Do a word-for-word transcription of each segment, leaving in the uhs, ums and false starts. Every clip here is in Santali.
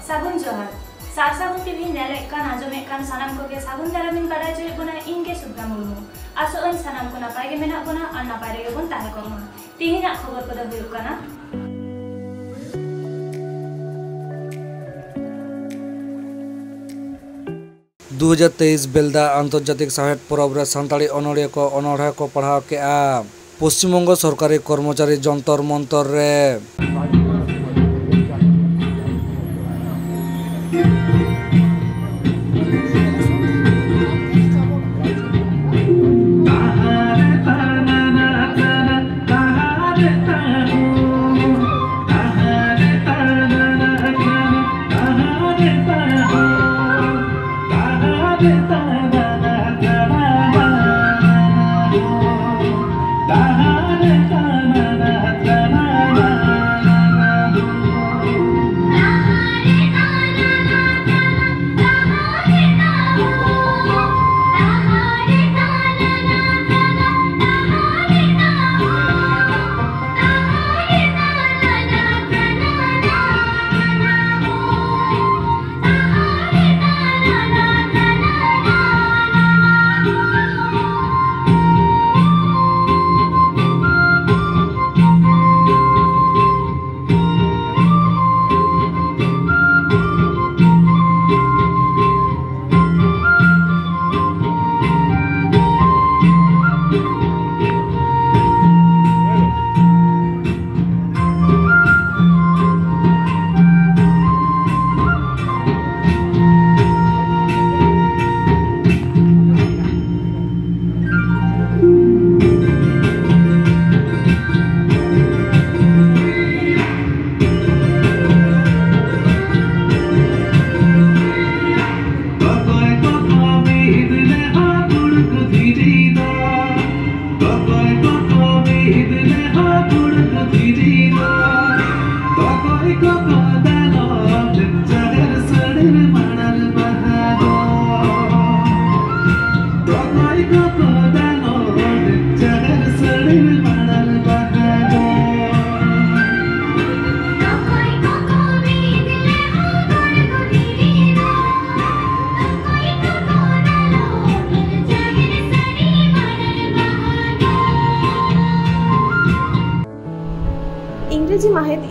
ᱥᱟᱹᱜᱩᱱ ᱡᱚᱦᱟᱨ᱾ ᱥᱟᱨ ᱥᱟᱹᱜᱩᱱ ᱴᱤᱵᱷᱤ ᱧᱮᱞᱮᱫ ᱠᱟᱱ, ᱟᱸᱡᱚᱢᱮᱫ ᱠᱟᱱ ᱥᱟᱱᱟᱢ ᱠᱚᱜᱮ ᱥᱟᱹᱜᱩᱱ ᱫᱟᱨᱟᱢᱤᱧ ᱵᱟᱰᱟᱭ ᱦᱚᱪᱚᱭᱮᱫ ᱵᱚᱱᱟ, ᱤᱧ ᱜᱮ ᱥᱩᱵᱷᱨᱟ ᱢᱩᱨᱢᱩ᱾ ᱟᱥᱚᱜ ᱟᱹᱧ ᱥᱟᱱᱟᱢ ᱠᱚ ᱱᱟᱯᱟᱭ ᱜᱮ ᱢᱮᱱᱟᱜ ᱵᱚᱱᱟ ᱟᱨ ᱱᱟᱯᱟᱭ ᱨᱮᱜᱮ ᱵᱚᱱ ᱛᱟᱦᱮᱸ ᱠᱚᱜ ᱢᱟ᱾ ᱛᱤᱦᱤᱧᱟᱜ ᱠᱷᱚᱵᱚᱨ ᱠᱚᱫᱚ ᱦᱩᱭᱩᱜ ᱠᱟᱱᱟ᱾ ᱫᱩ ᱦᱟᱡᱟᱨ ᱛᱮᱭᱤᱥ ᱵᱮᱞᱫᱟ ᱟᱱᱛᱚᱨᱡᱟᱛᱤᱠ ᱥᱟᱶᱦᱮᱫ ᱯᱚᱨᱚᱵᱽ ᱨᱮ ᱥᱟᱱᱛᱟᱲᱤ ᱚᱱᱚᱲᱤᱭᱟᱹ ᱠᱚ ᱚᱱᱚᱬᱦᱮ ᱠᱚ ᱯᱟᱲᱦᱟᱣ ᱠᱮᱫᱼᱟ᱾ ᱯᱚᱥᱪᱤᱢ ᱵᱚᱝᱜᱚ ᱥᱚᱨᱠᱟᱨᱤ ᱠᱚᱨᱢᱚᱪᱟᱨᱤ ᱡᱚᱱᱛᱚᱨ ᱢᱚᱱᱛᱚᱨ ᱨᱮ᱾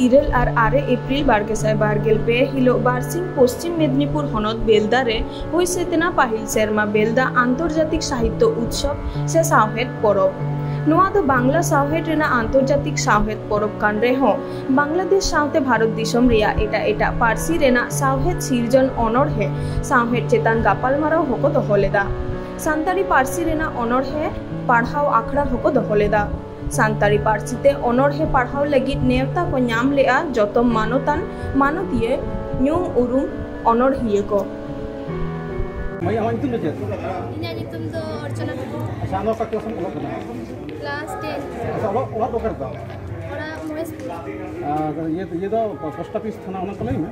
ᱤᱨᱟᱹᱞ ᱟᱨ ᱟᱨᱮ ᱮᱯᱨᱤᱞ ᱵᱟᱨ ᱜᱮᱥᱟᱭ ᱵᱟᱨ ᱜᱮᱞ ᱯᱮ ᱦᱤᱞᱳᱜ ᱵᱟᱨᱥᱤᱧ ᱯᱚᱥᱪᱤᱢ ᱢᱮᱫᱽᱱᱤᱯᱩᱨ ᱦᱚᱱᱚᱛ ᱵᱮᱞᱫᱟ ᱨᱮ ᱦᱩᱭ ᱥᱟᱹᱛ ᱮᱱᱟ ᱯᱟᱹᱦᱤᱞ ᱥᱮᱨᱢᱟ ᱵᱮᱞᱫᱟ ᱟᱱᱛᱚᱨᱡᱟᱛᱤᱠ ᱥᱟᱦᱤᱛᱭᱚ ᱩᱛᱥᱚᱵᱽ ᱥᱮ ᱥᱟᱶᱦᱮᱫ ᱯᱚᱨᱚᱵᱽ᱾ ᱱᱚᱣᱟ ᱫᱚ ᱵᱟᱝᱞᱟ ᱥᱟᱶᱦᱮᱫ ᱨᱮᱱᱟᱜ ᱟᱱᱛᱚᱨᱡᱟᱛᱤᱠ ᱥᱟᱶᱦᱮᱫ ᱯᱚᱨᱚᱵᱽ ᱠᱟᱱ ᱨᱮᱦᱚᱸ, ᱵᱟᱝᱞᱟᱫᱮᱥ ᱥᱟᱶᱛᱮ ᱵᱷᱟᱨᱚᱛ ᱫᱤᱥᱚᱢ ᱨᱮᱭᱟᱜ ᱮᱴᱟᱜ ᱮᱴᱟᱜ ᱯᱟᱹᱨᱥᱤ ᱨᱮᱱᱟᱜ ᱥᱟᱶᱦᱮᱫ ᱥᱤᱨᱡᱚᱱ ᱚᱱᱚᱬᱦᱮ ᱥᱟᱶᱦᱮᱫ ᱪᱮᱛᱟᱱ ᱜᱟᱯᱟᱞᱢᱟᱨᱟᱣ ᱦᱚᱸᱠᱚ ᱫᱚᱦᱚ ᱞᱮᱫᱟ᱾ ᱥᱟᱱᱛᱟᱲᱤ ᱯᱟᱹᱨᱥᱤ ᱨᱮᱱᱟᱜ ᱚᱱᱚᱬᱦᱮ ᱯᱟᱲᱦᱟᱣ ᱟᱠᱷᱲᱟ ᱦᱚᱸᱠᱚ ᱫᱚᱦᱚ ᱞᱮᱫᱟ᱾ ᱥᱟᱱᱛᱟᱲᱤ ᱯᱟᱹᱨᱥᱤ ᱛᱮ ᱚᱱᱚᱬᱦᱮ ᱯᱟᱲᱦᱟᱣ ᱞᱟᱹᱜᱤᱫ ᱱᱮᱣᱛᱟ ᱠᱚ ᱧᱟᱢ ᱞᱮᱫᱼᱟ ᱡᱚᱛᱚ ᱢᱟᱱᱚᱛᱟᱱ ᱢᱟᱱᱚᱛᱤᱭᱟᱹ ᱧᱩᱢ ᱩᱨᱩᱢ ᱚᱱᱚᱬᱦᱤᱭᱟᱹ ᱠᱚ᱾ ᱢᱟᱹᱭ, ᱟᱢᱟᱜ ᱧᱩᱛᱩᱢ ᱫᱚ ᱪᱮᱫ? ᱤᱧᱟᱹᱜ ᱧᱩᱛᱩᱢ ᱫᱚ ᱚᱨᱪᱚᱱᱟ ᱴᱩᱰᱩ᱾ ᱟᱪᱪᱷᱟ, ᱟᱢ ᱫᱚ ᱚᱠᱟ ᱠᱞᱟᱥ ᱮᱢ ᱚᱞᱚᱜ ᱠᱟᱱᱟ? Class ten. ᱟᱪᱪᱷᱟ, ᱚᱞᱚᱜ, ᱚᱲᱟᱜ ᱫᱚ ᱚᱠᱟᱨᱮ ᱛᱟᱢ? ᱚᱲᱟᱜ ᱢᱚᱦᱮᱥᱯᱩᱨ᱾ ᱟᱨ ᱤᱭᱟᱹ, ᱤᱭᱟᱹ ᱫᱚ ᱯᱳᱥᱴ ᱚᱯᱷᱤᱥ, ᱛᱷᱟᱱᱟ, ᱚᱱᱟ ᱠᱚ ᱞᱟᱹᱭ ᱢᱮ᱾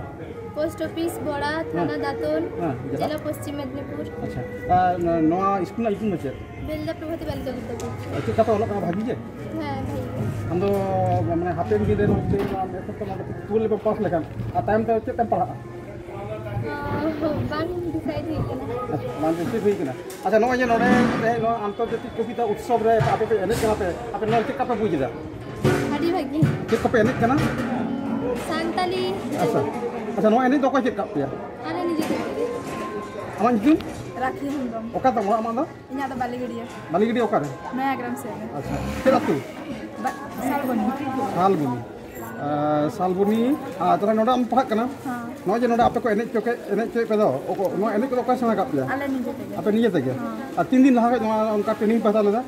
ᱯᱳᱥᱴ ᱚᱯᱷᱤᱥ ᱵᱚᱲᱟ, ᱛᱷᱟᱱᱟ ᱦᱮᱸ᱾ ᱫᱟᱛᱚᱱ, ᱦᱮᱸ, ᱡᱮᱞᱟ? ᱡᱮᱞᱟ ᱯᱚᱥᱪᱤᱢ ᱢᱮᱫᱽᱱᱤᱯᱩᱨ᱾ ᱟᱪᱪᱷᱟ, ᱟᱨ ᱱᱚᱣᱟ ᱥᱠᱩᱞ ᱨᱮᱱᱟᱜ ᱧᱩᱛᱩᱢ ᱫᱚ ᱪᱮᱫ? ᱵᱮᱞᱫᱟ ᱯᱨᱚᱵᱷᱟᱛᱤ ᱵᱟᱞᱤᱠᱟ ᱵᱤᱫᱽᱫᱟᱞᱚᱭ᱾ ᱪᱮᱫ ᱞᱮᱠᱟ ᱯᱮ ᱚᱞᱚᱜ ᱠᱟᱱᱟ, ᱵᱷᱟᱜᱤ ᱜᱮ? ᱦᱮᱸ, ᱵᱷᱟᱜᱤ ᱜᱮ᱾ ᱟᱢ ᱫᱚ, ᱢᱟᱱᱮ, ᱦᱟᱯᱮᱱ ᱫᱤᱱ ᱨᱮ ᱱᱚᱜᱼᱚᱭ ᱡᱮ ᱱᱚᱣᱟ ᱢᱮᱛᱷ ᱛᱮ ᱱᱚᱣᱟ ᱴᱩᱭᱮᱞᱵᱷ ᱮᱢ ᱯᱟᱥ ᱞᱮᱠᱷᱟᱱ, ᱟᱨ ᱛᱟᱭᱚᱢ ᱛᱮ ᱪᱮᱫ ᱛᱮᱢ ᱯᱟᱲᱦᱟᱜᱼᱟ? ᱚ, ᱵᱟᱝ ᱰᱤᱥᱟᱭᱤᱰ ᱦᱩᱭ ᱠᱟᱱᱟ᱾ ᱟᱪᱪᱷᱟ, ᱵᱟᱝ ᱰᱤᱥᱟᱭᱤᱰ ᱦᱩᱭ ᱠᱟᱱᱟ᱾ ᱟᱪᱪᱷᱟ, ᱱᱚᱜᱼᱚᱭ ᱡᱮ ᱱᱚᱰᱮ ᱛᱮᱦᱮᱧ ᱱᱚᱣᱟ ᱟᱱᱛᱚᱨᱡᱟᱛᱤᱠ ᱠᱚᱵᱤᱛᱟ ᱩᱛᱥᱚᱵ ᱨᱮ ᱟᱯᱮ ᱯᱮ ᱮᱱᱮᱡ ᱠᱟᱱᱟ ᱯᱮ, ᱟᱯᱮ ᱱᱚᱣᱟ ᱪᱮᱫ ᱞᱮᱠᱟ ᱯᱮ ᱵᱩᱡᱽ ᱮᱫᱟ? ᱟᱹᱰᱤ ᱵᱷᱟᱹᱜᱤ᱾ ᱪᱮᱫ ᱠᱚᱯᱮ ᱮᱱᱮᱡ ᱠᱟᱱᱟ? ᱥᱟᱱᱛᱟᱞᱤ᱾ ᱟᱪᱪᱷᱟ, ᱟᱪᱪᱷᱟ, ᱱᱚᱣᱟ ᱮᱱᱮᱡ ᱫᱚ ᱚᱠᱚᱭ ᱪᱮᱫ ᱠᱟᱜ ᱯᱮᱭᱟ? ᱟᱞᱮ ᱱᱤᱡᱮ ᱛᱮᱜᱮ᱾ ᱟᱢᱟᱜ ᱧᱩᱛᱩᱢ? ᱨᱟᱠᱷᱤ ᱦᱮᱢᱵᱨᱚᱢ᱾ ᱚᱠᱟ ᱛᱟᱢ ᱚᱲᱟᱜ ᱟᱢᱟᱜ ᱫᱚ? ᱤᱧᱟᱹᱜ ᱫᱚ ᱵᱟᱹᱞᱤᱜᱟᱹᱰᱤᱭᱟᱹ᱾ ᱵᱟᱹᱞᱤᱜᱟᱹᱰᱤᱭᱟᱹ ᱚᱠᱟᱨᱮ? ᱱᱚᱭᱟᱜᱨᱟᱢ ᱥᱮᱫ ᱨᱮ᱾ ᱟᱪᱪᱷᱟ, ᱪᱮᱫ ᱟᱹᱛᱩ? ᱵᱟ-, ᱥᱟᱞᱵᱚᱱᱤ᱾ ᱥᱟᱞᱵᱚᱱᱤ᱾ ᱟᱨ ᱥᱟᱞᱵᱚᱱᱤ, ᱟᱨ ᱛᱟᱦᱚᱞᱮ ᱱᱚᱰᱮ ᱟᱢ ᱯᱟᱲᱦᱟᱜ ᱠᱟᱱᱟ? ᱦᱮᱸ᱾ ᱱᱚᱜᱼᱚᱭ ᱡᱮ ᱱᱚᱰᱮ ᱟᱯᱮ ᱠᱚ ᱮᱱᱮᱡ ᱪᱚ ᱠᱮᱫ, ᱮᱱᱮᱡ ᱦᱚᱪᱚᱭᱮᱫ ᱯᱮ ᱫᱚ, ᱚᱠᱚ-, ᱱᱚᱣᱟ ᱮᱱᱮᱡ ᱠᱚᱫᱚ ᱚᱠᱚᱭ ᱥᱮᱬᱟ ᱠᱟᱜ ᱯᱮᱭᱟ? ᱟᱞᱮ ᱱᱤᱡᱮ ᱛᱮᱜᱮ᱾ ᱟᱯᱮ ᱱᱤᱡᱮ ᱛᱮᱜᱮ? ᱦᱮᱸ᱾ ᱟᱨ ᱛᱤᱱ ᱫᱤᱱ ᱞᱟᱦᱟ ᱠᱷᱚᱡ ᱱᱚᱣᱟ ᱚᱱᱠᱟ ᱴᱨᱮᱱᱤᱝ ᱯᱮ ᱦᱟᱛᱟᱣ ᱞᱮᱫᱟ?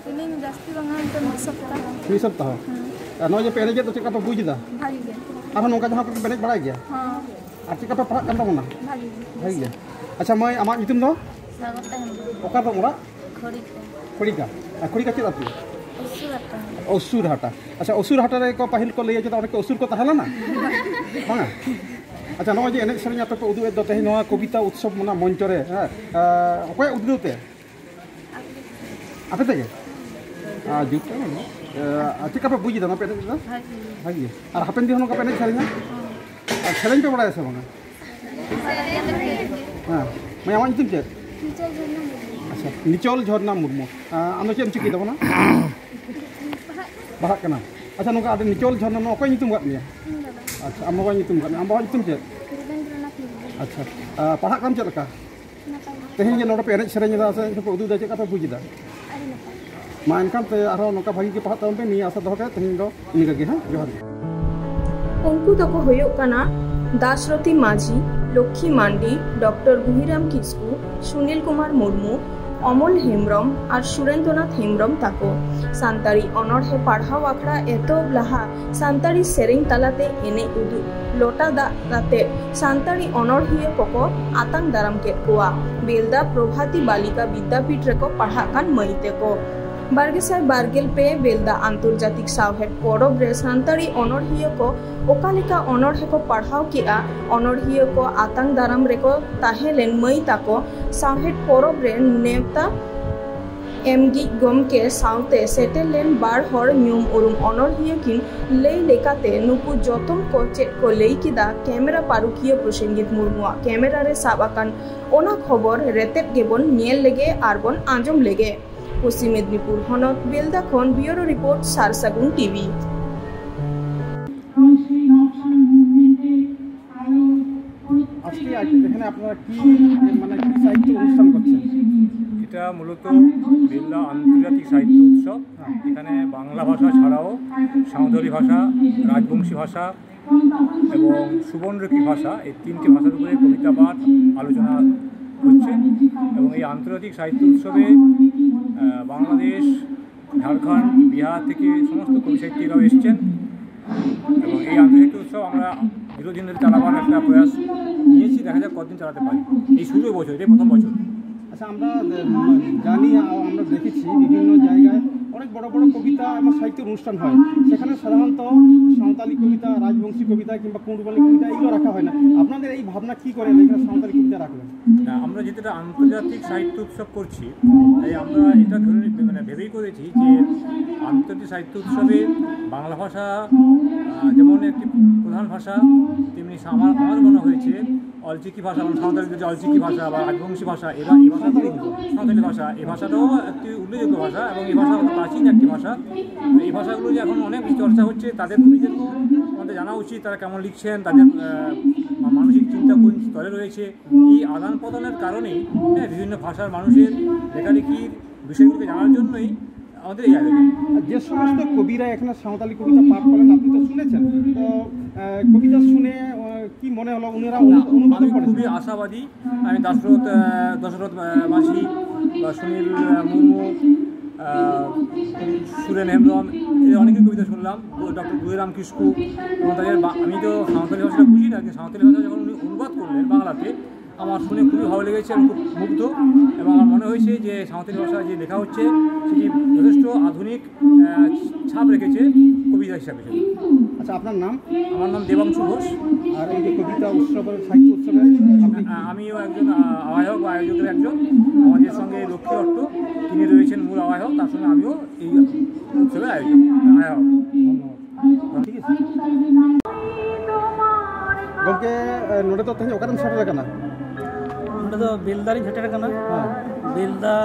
ᱴᱨᱮᱱᱤᱝ ᱡᱟᱹᱥᱛᱤ ᱵᱟᱝᱟ, ᱚᱱᱠᱟ ᱢᱤᱫ ᱥᱚᱯᱛᱟᱦᱚ᱾ ᱢᱤᱫ ᱥᱚᱯᱛᱟᱦᱚ? ᱦᱮᱸ᱾ ᱟᱨ ᱱᱚᱜᱼᱚᱭ ᱡᱮ ᱯᱮ ᱮᱱᱮᱡᱮᱫ ᱫᱚ, ᱪᱮᱫ ᱞᱮᱠᱟ ᱯᱮ ᱵᱩᱡᱽ ᱮᱫᱟ? ᱵᱷᱟᱜᱤ ᱜᱮ᱾ ᱟᱨᱦᱚᱸ ᱱᱚᱝᱠᱟ ᱡᱟᱦᱟᱸ ᱠᱚᱨᱮ ᱯᱮ ᱮᱱᱮᱡ ᱵᱟᱲᱟᱭ ᱜᱮᱭᱟ? ᱦᱮᱸ᱾ ᱟᱨ ᱪᱮᱫ ᱞᱮᱠᱟ ᱯᱮ ᱯᱟᱲᱦᱟᱜ ᱠᱟᱱ ᱛᱟᱵᱚᱱᱟ? ᱵᱷᱟᱜᱤ ᱜᱮ᱾ ᱵᱷᱟᱜᱤ ᱜᱮ᱾ ᱟᱪᱪᱷᱟ ᱢᱟᱹᱭ, ᱟᱢᱟᱜ ᱧᱩᱛᱩᱢ ᱫᱚ? ᱥᱟᱜᱚᱨ ᱛᱟᱦᱮᱱ᱾ ᱚᱠᱟ ᱫᱚ ᱚᱲᱟᱜ? ᱠᱷᱚᱲᱤᱠᱟ᱾ ᱠᱷᱚᱲᱤᱠᱟ᱾ ᱟᱨ ᱠᱷᱚᱲᱤᱠᱟ ᱪᱮᱫ ᱟᱹᱛᱩ? ᱩᱥᱩᱨ ᱟᱛᱟ᱾ ᱩᱥᱩᱨ ᱦᱟᱴᱟ᱾ ᱟᱪᱪᱷᱟ, ᱩᱥᱩᱨ ᱦᱟᱴᱟ ᱨᱮᱠᱚ ᱯᱟᱹᱦᱤᱞ ᱠᱚ ᱞᱟᱹᱭᱟ ᱡᱮ ᱚᱸᱰᱮ ᱠᱚ ᱩᱥᱩᱨ ᱠᱚ ᱛᱟᱦᱮᱸ ᱞᱮᱱᱟ? ᱵᱟᱝᱟ? ᱟᱪᱪᱷᱟ, ᱱᱚᱜᱼᱚᱭ ᱡᱮ ᱮᱱᱮᱡ ᱥᱮᱨᱮᱧ ᱟᱯᱮ ᱯᱮ ᱩᱫᱩᱜ ᱮᱫ ᱫᱚ ᱛᱮᱦᱮᱧ ᱱᱚᱣᱟ ᱠᱚᱵᱤᱛᱟ ᱩᱛᱥᱚᱵ ᱚᱱᱟ ᱢᱚᱧᱪᱚ ᱨᱮ, ᱦᱮᱸ, ᱟᱸ, ᱚᱠᱚᱭᱟᱜ ᱩᱫᱽᱜᱟᱹᱣ ᱛᱮ? ᱟᱯᱮ ᱛᱮᱜᱮ? ᱟᱨ ᱡᱩᱛ ᱛᱮ ᱵᱟᱝ? ᱟᱸ, ᱟᱨ ᱪᱮᱫ ᱞᱮᱠᱟ ᱯᱮ ᱵᱩᱡᱽ ᱮᱫᱟ ᱱᱚᱣᱟ ᱯᱮ ᱮᱱᱮᱡ ᱫᱚ? ᱵᱷᱟᱜᱮ᱾ ᱵᱷᱟᱜᱮ ᱜᱮ᱾ ᱟᱨ ᱦᱟᱯᱮᱱ ᱫᱤᱱ ᱦᱚᱸ ᱱᱚᱝᱠᱟ ᱯᱮ ᱮᱱᱮᱡ ᱥᱮᱨᱮᱧᱟ? ᱦᱚᱸ᱾ ᱟᱨ ᱥᱮᱨᱮᱧ ᱯᱮ ᱵᱟᱲᱟᱭᱟ ᱥᱮ ᱵᱟᱝᱟ? ᱦᱮᱸ᱾ ᱢᱟᱹᱭ, ᱟᱢᱟᱜ ᱧᱩᱛᱩᱢ ᱪᱮᱫ? ᱱᱤᱪᱚᱞ ᱡᱷᱚᱨᱱᱟ ᱢᱩᱨᱢᱩ᱾ ᱟᱪᱪᱷᱟ, ᱱᱤᱪᱚᱞ ᱡᱷᱚᱨᱱᱟ ᱢᱩᱨᱢᱩ᱾ ᱟᱸ, ᱟᱢ ᱫᱚ ᱪᱮᱫ ᱮᱢ ᱪᱤᱠᱟᱹᱭ ᱛᱟᱵᱚᱱᱟ? ᱯᱟᱲᱦᱟᱜ ᱠᱟᱱᱟ᱾ ᱟᱪᱪᱷᱟ, ᱱᱚᱝᱠᱟ ᱟᱹᱰᱤ ᱱᱤᱪᱚᱞ ᱡᱷᱚᱨᱱᱟ, ᱱᱚᱣᱟ ᱚᱠᱚᱭ ᱧᱩᱛᱩᱢ ᱟᱠᱟᱫ ᱢᱮᱭᱟ? ᱤᱧ ᱵᱟᱵᱟ᱾ ᱟᱪᱪᱷᱟ, ᱟᱢ ᱵᱟᱵᱟᱭ ᱧᱩᱛᱩᱢ ᱟᱠᱟᱫ ᱢᱮᱭᱟ᱾ ᱟᱢ ᱵᱟᱵᱟᱣᱟᱜ ᱧᱩᱛᱩᱢ ᱪᱮᱫ? ᱨᱚᱵᱤᱱᱫᱨᱚᱱᱟᱛᱷ ᱢᱩᱨᱢᱩ᱾ ᱟᱪᱪᱷᱟ, ᱟᱨ ᱯᱟᱲᱦᱟᱜ ᱠᱟᱱ ᱪᱮᱫ ᱞᱮᱠᱟ? ᱱᱟᱯᱟᱭ ᱜᱮ᱾ ᱛᱮᱦᱮᱧ ᱡᱮ ᱱᱚᱰᱮ ᱯᱮ ᱮᱱᱮᱡ ᱥᱮᱨᱮᱧ ᱮᱫᱟ ᱥᱮ ᱯᱮ ᱩᱫᱩᱜ ᱮᱫᱟ, ᱪᱮᱫ ᱞᱮᱠᱟ ᱯᱮ ᱵᱩᱡᱽ ᱮᱫᱟ? ᱟᱹᱰᱤ ᱱᱟᱯᱟᱭ᱾ ᱢᱟ ᱮᱱᱠᱷᱟᱱ ᱯᱮ ᱟᱨᱦᱚᱸ ᱱᱚᱝᱠᱟ ᱵᱷᱟᱹᱜᱤ ᱜᱮ ᱯᱟᱲᱦᱟᱜ ᱛᱟᱵᱚᱱ ᱯᱮ, ᱱᱤᱭᱟᱹ ᱟᱥᱟ ᱫᱚᱦᱚ ᱠᱟᱛᱮ ᱛᱮᱦᱮᱧ ᱫᱚ ᱤᱱᱟᱹᱜᱮ, ᱦᱮᱸ, ᱡᱚᱦᱟᱨ ᱜᱮ᱾ ᱩᱱᱠᱩ ᱫᱚᱠᱚ ᱦᱩᱭᱩᱜ ᱠᱟᱱᱟ ᱫᱟᱥᱨᱚᱛᱤ ᱢᱟᱹᱡᱷᱤ, ᱞᱚᱠᱠᱷᱤ ᱢᱟᱱᱰᱤ, ᱰᱚᱠᱴᱚᱨ ᱜᱩᱦᱤᱨᱟᱢ ᱠᱤᱥᱠᱩ, ᱥᱩᱱᱤᱞ ᱠᱩᱢᱟᱨ ᱢᱩᱨᱢᱩ, ᱚᱢᱚᱞ ᱦᱮᱢᱵᱽᱨᱚᱢ ᱟᱨ ᱥᱩᱨᱮᱱᱫᱨᱚᱱᱟᱛᱷ ᱦᱮᱢᱵᱽᱨᱚᱢ ᱛᱟᱠᱚ᱾ ᱥᱟᱱᱛᱟᱲᱤ ᱚᱱᱚᱬᱦᱮ ᱯᱟᱲᱦᱟᱣ ᱟᱠᱷᱲᱟ ᱮᱛᱚᱦᱚᱵ ᱞᱟᱦᱟ ᱥᱟᱱᱛᱟᱲᱤ ᱥᱮᱨᱮᱧ ᱛᱟᱞᱟᱛᱮ ᱮᱱᱮᱡ ᱩᱫᱩᱜ, ᱞᱚᱴᱟ ᱫᱟᱜ ᱠᱟᱛᱮ ᱥᱟᱱᱛᱟᱲᱤ ᱚᱱᱚᱬᱦᱤᱭᱟᱹ ᱠᱚᱠᱚ ᱟᱛᱟᱝ ᱫᱟᱨᱟᱢ ᱠᱮᱫ ᱠᱚᱣᱟ᱾ ᱵᱮᱞᱫᱟ ᱯᱨᱚᱵᱷᱟᱛᱤ ᱵᱟᱞᱤᱠᱟ ᱵᱤᱫᱽᱫᱟᱯᱤᱴ ᱨᱮᱠᱚ ᱯᱟᱲᱦᱟᱜ ᱠᱟᱱ ᱢᱟᱹᱭ ᱛᱮᱠᱚ᱾ ᱵᱟᱨ ᱜᱮᱥᱟᱭ ᱵᱟᱨ ᱜᱮᱞ ᱯᱮ ᱵᱮᱞᱫᱟ ᱟᱱᱛᱚᱨᱡᱟᱛᱤᱠ ᱥᱟᱶᱦᱮᱫ ᱯᱚᱨᱚᱵᱽ ᱨᱮ ᱥᱟᱱᱛᱟᱲᱤ ᱚᱱᱚᱬᱦᱤᱭᱟᱹ ᱠᱚ ᱚᱠᱟ ᱞᱮᱠᱟ ᱚᱱᱚᱬᱦᱮ ᱠᱚ ᱯᱟᱲᱦᱟᱣ ᱠᱮᱫᱼᱟ, ᱚᱱᱚᱬᱦᱤᱭᱟᱹ ᱠᱚ ᱟᱛᱟᱝ ᱫᱟᱨᱟᱢ ᱨᱮᱠᱚ ᱛᱟᱦᱮᱸ ᱞᱮᱱ ᱢᱟᱹᱭ ᱛᱟᱠᱚ ᱥᱟᱶᱦᱮᱫ ᱯᱚᱨᱚᱵᱽ ᱨᱮ ᱱᱮᱣᱛᱟ ᱮᱢᱜᱤᱡ ᱜᱚᱢᱠᱮ ᱥᱟᱶᱛᱮ ᱥᱮᱴᱮᱨ ᱞᱮᱱ ᱵᱟᱨ ᱦᱚᱲ ᱧᱩᱢ ᱩᱨᱩᱢ ᱚᱱᱚᱬᱦᱤᱭᱟᱹ ᱠᱤᱱ ᱞᱟᱹᱭ ᱞᱮᱠᱟᱛᱮ ᱱᱩᱠᱩ ᱡᱚᱛᱚᱢ ᱠᱚ ᱪᱮᱫ ᱠᱚ ᱞᱟᱹᱭ ᱠᱮᱫᱟ, ᱠᱮᱢᱮᱨᱟ ᱯᱟᱹᱨᱩᱠᱷᱤᱭᱟᱹ ᱯᱨᱚᱥᱮᱱᱡᱤᱛ ᱢᱩᱨᱢᱩᱣᱟᱜ ᱠᱮᱢᱮᱨᱟ ᱨᱮ ᱥᱟᱵ ᱟᱠᱟᱱ ᱚᱱᱟ ᱠᱷᱚᱵᱚᱨ ᱨᱮᱛᱮᱫ ᱜᱮᱵᱚᱱ ᱧᱮᱞ ᱞᱮᱜᱮ ᱟᱨ ᱵᱚᱱ ᱟᱸᱡᱚᱢ ᱞᱮᱜᱮ᱾ ᱯᱚᱥᱪᱤᱢ ᱢᱮᱫᱽᱱᱤᱯᱩᱨ ᱦᱚᱱᱚᱛ, ᱵᱮᱞᱫᱟ ᱠᱷᱚᱱ ᱵᱤᱭᱩᱨᱳ ᱨᱤᱯᱳᱨᱴ, ᱥᱟᱨᱥᱟᱜᱩᱱ ᱴᱤᱵᱷᱤ᱾ আজকে এখানে আপনারা কি, মানে, কি সাহিত্য অনুষ্ঠান করছেন? এটা মূলত বেলদা আন্তর্জাতিক সাহিত্য উৎসব। এখানে বাংলা ভাষা ছাড়াও সাঁওতালি ভাষা, রাজবংশী ভাষা এবং সুবর্ণরেখী ভাষা, এই তিনটি ভাষার উপরে কবিতা পাঠ, আলোচনা হচ্ছে। এবং এই আন্তর্জাতিক সাহিত্য উৎসবে, আহ, বাংলাদেশ, ঝাড়খণ্ড, বিহার থেকে সমস্ত কবি সাহিত্যিকরাও এসছেন। এবং এই আন্তর্জাতিক উৎসব আমরা দীর্ঘদিন ধরে চালাবার একটা প্রয়াস নিয়েছি, দেখা যাক কতদিন চালাতে পারি। এই শুরু বছর, এটাই প্রথম বছর। আচ্ছা, আমরা, উম, জানি, আ-, আমরা দেখেছি বিভিন্ন জায়গায় অনেক বড় বড় কবিতা এবং সাহিত্যের অনুষ্ঠান হয়, সেখানে সাধারণত সাঁওতালি কবিতা, রাজবংশী কবিতা কিংবা কুঁড়বালি কবিতা এগুলো রাখা হয় না। আপনাদের এই ভাবনা কি করে এখানে সাঁওতালি কবিতা রাখলেন? না, আমরা যেহেতু এটা আন্তর্জাতিক সাহিত্য উৎসব করছি, তাই আমরা এটা ধরে, মানে, ভেবেই করেছি যে আন্তর্জাতিক সাহিত্য উৎসবে বাংলা ভাষা, আহ, যেমন একটি প্রধান ভাষা, তেমনি আমার, আমার মনে হয়েছে অলচিকি ভাষা, মানে সাঁওতালদের যে অলচিকি ভাষা বা রাজবংশী ভাষা, এরা এই ভাষাগুলো সাঁওতালি ভাষা, এই ভাষাটাও একটি উল্লেখযোগ্য ভাষা এবং এই ভাষা অত্যন্ত প্রাচীন একটি ভাষা। তো এই ভাষাগুলো যে এখন অনেক বেশি চর্চা হচ্ছে, তাদের কবিদেরও আমাদের জানা উচিত, তারা কেমন লিখছেন, তাদের আহ, মানসিক চিন্তা কোন স্তরে রয়েছে। এই আদান প্রদানের কারণেই, হ্যাঁ, বিভিন্ন ভাষার মানুষের লেখালেখির বিষয়গুলোকে জানার জন্যই আমাদের এই আয়োজন। আর যে সমস্ত কবিরা এখানে সাঁওতালি কবিতা পাঠ করেন, আপনি তো শুনেছেন, তো আহ, কবিতা শুনে আহ, কি মনে হলো, ওনারা অনু- অনুবাদ আমি করেছেন? খুবই আশাবাদী। আমি দাশরথ আহ, দশরথ আহ, মাঝি বা সুনীল আহ, মুর্মু, আহ, সুরেন হেমব্রম, এই অনেকের কবিতা শুনলাম, ডক্টর গুহেরাম কিস্কু এবং তাদের বা- আমি তো সাঁওতালি ভাষাটা বুঝি না, কিন্তু সাঁওতালি ভাষা যখন উনি অনুবাদ করলেন বাংলাতে, আমার শুনে খুবই ভালো লেগেছে, আমি খুব মুগ্ধ। এবং আমার মনে হয়েছে যে সাঁওতালি ভাষায় যে লেখা হচ্ছে, সেটি যথেষ্ট আধুনিক আহ, ছাপ রেখেছে কবিতা হিসাবে। আচ্ছা, আপনার নাম? আমার নাম দেবাংশু ঘোষ। আর এই যে কবিতা উৎসবের, সাহিত্য উৎসবের আপনি আহ, আমিও একজন আহ, আহ্বায়ক বা আয়োজকের একজন। আমাদের সঙ্গে লক্ষ্মী অট্ট, তিনি রয়েছেন মূল আহ্বায়ক, তার সঙ্গে আমিও এই উৎসবের আয়োজক, আহ্বায়ক। ᱜᱚᱢᱠᱮ, ᱱᱚᱰᱮ ᱫᱚ ᱛᱮᱦᱮᱧ ᱚᱠᱟᱨᱮᱢ ᱥᱮᱴᱮᱨ ᱟᱠᱟᱱᱟ? ᱱᱚᱰᱮ ᱫᱚ ᱵᱮᱞᱫᱟ ᱨᱤᱧ ᱥᱮᱴᱮᱨ ᱟᱠᱟᱱᱟ᱾ ᱦᱮᱸ᱾ ᱵᱮᱞᱫᱟ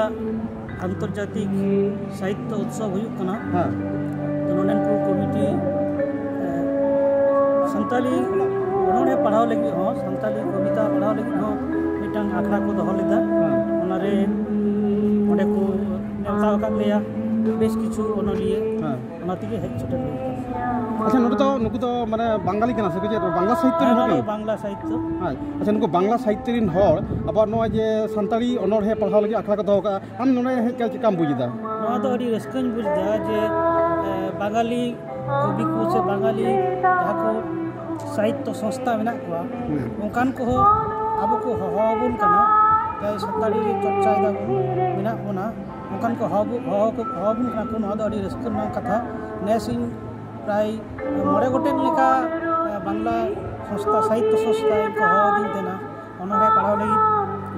ᱟᱱᱛᱚᱨᱡᱟᱛᱤᱠ ᱥᱟᱦᱤᱛᱛᱚ ᱩᱛᱥᱚᱵ ᱦᱩᱭᱩᱜ ᱠᱟᱱᱟ᱾ ᱦᱮᱸ᱾ ᱛᱚ ᱱᱚᱰᱮᱱ ᱠᱚ ᱠᱚᱢᱤᱴᱤ ᱮ, ᱥᱟᱱᱛᱟᱞᱤ ᱚᱱᱚᱬᱦᱮ ᱯᱟᱲᱦᱟᱣ ᱞᱟᱹᱜᱤᱫ ᱦᱚᱸ, ᱥᱟᱱᱛᱟᱞᱤ ᱠᱚᱵᱤᱛᱟ ᱯᱟᱲᱦᱟᱣ ᱞᱟᱹᱜᱤᱫ ᱦᱚᱸ ᱢᱤᱫᱴᱟᱝ ᱟᱠᱷᱲᱟ ᱠᱚ ᱫᱚᱦᱚ ᱞᱮᱫᱟ᱾ ᱦᱮᱸ᱾ ᱚᱱᱟᱨᱮ ᱚᱸᱰᱮ ᱠᱚ ᱱᱮᱣᱛᱟ ᱟᱠᱟᱫ ᱞᱮᱭᱟ ᱵᱮᱥ ᱠᱤᱪᱷᱩ ᱚᱱᱚᱞᱤᱭᱟᱹ᱾ ᱦᱮᱸ᱾ ᱚᱱᱟ ᱛᱮᱜᱮ ᱦᱮᱡ ᱥᱮᱴᱮᱨ ᱦᱩᱭ ᱟᱠᱟᱱᱟ᱾ ᱟᱪᱪᱷᱟ, ᱱᱚᱰᱮ ᱫᱚ ᱱᱩᱠᱩ ᱫᱚ ᱢᱟᱱᱮ ᱵᱟᱝᱜᱟᱞᱤ ᱠᱟᱱᱟ ᱥᱮ ᱪᱮᱫ? ᱵᱟᱝᱞᱟ ᱥᱟᱦᱤᱛᱛᱚ ᱨᱮᱱ ᱦᱚᱲ ᱦᱮᱸ, ᱠᱟᱱᱟ? ᱵᱟᱝᱞᱟ ᱥᱟᱦᱤᱛᱛᱚ᱾ ᱦᱮᱸ᱾ ᱟᱪᱪᱷᱟ, ᱱᱩᱠᱩ ᱵᱟᱝᱞᱟ ᱥᱟᱦᱤᱛᱛᱚ ᱨᱮᱱ ᱦᱚᱲ ᱟᱵᱚᱣᱟᱜ ᱱᱚᱣᱟ ᱡᱮ ᱥᱟᱱᱛᱟᱲᱤ ᱚᱱᱚᱬᱦᱮ ᱯᱟᱲᱦᱟᱣ ᱞᱟᱹᱜᱤᱫ ᱟᱠᱷᱲᱟ ᱠᱚ ᱫᱚᱦᱚ ᱠᱟᱜᱼᱟ, ᱟᱢ ᱱᱚᱰᱮ ᱦᱮᱡ ᱠᱟᱛᱮ ᱪᱮᱫ ᱞᱮᱠᱟᱢ ᱵᱩᱡᱽ ᱮᱫᱟ? ᱱᱚᱣᱟ ᱫᱚ ᱟᱹᱰᱤ ᱨᱟᱹᱥᱠᱟᱹᱧ ᱵᱩᱡᱽ ᱮᱫᱟ ᱡᱮ ᱮ, ᱵᱟᱝᱜᱟᱞᱤ ᱠᱚᱵᱤ ᱠᱚ ᱥᱮ ᱵᱟᱝᱜᱟᱞᱤ ᱡᱟᱦᱟᱸ ᱠᱚ ᱥᱟᱦᱤᱛᱛᱚ ᱥᱚᱝᱥᱛᱷᱟ ᱢᱮᱱᱟᱜ ᱠᱚᱣᱟ, ᱦᱩᱸ᱾ ᱚᱱᱠᱟᱱ ᱠᱚᱦᱚᱸ ᱟᱵᱚ ᱠᱚ ᱦᱚᱦᱚ ᱟᱵᱚᱱ ᱠᱟᱱᱟ᱾ ᱡᱟᱦᱟᱸᱭ ᱥᱟᱱᱛᱟᱲᱤ ᱪᱚᱨᱪᱟᱭ ᱫᱟᱵᱚᱱ, ᱢᱮᱱᱟᱜ ᱵᱚᱱᱟ, ᱚᱱᱠᱟᱱ ᱠᱚ ᱦᱚᱦᱚ ᱵᱚ- ᱦᱚᱦᱚ ᱠᱚ ᱦᱚᱦᱚ ᱟᱵᱚᱱ ᱠᱟᱱᱟ ᱠᱚ᱾ ᱱᱚᱣᱟ ᱫᱚ ᱟᱹᱰᱤ ᱨᱟᱹᱥᱠᱟᱹ ᱨᱮᱱᱟᱜ ᱠᱟᱛᱷᱟ᱾ ᱱᱮᱥ ᱤᱧ ᱯᱨᱟᱭ ᱢᱚᱬᱮ ᱜᱚᱴᱮᱱ ᱞᱮᱠᱟ ᱮ, ᱵᱟᱝᱞᱟ ᱥᱚᱝᱥᱛᱷᱟ, ᱥᱟᱦᱤᱛᱛᱚ ᱥᱚᱝᱥᱛᱷᱟ ᱠᱚ ᱦᱚᱦᱚ ᱟᱹᱫᱤᱧ ᱛᱟᱦᱮᱱᱟ ᱚᱱᱚᱬᱦᱮ ᱯᱟᱲᱦᱟᱣ ᱞᱟᱹᱜᱤᱫ,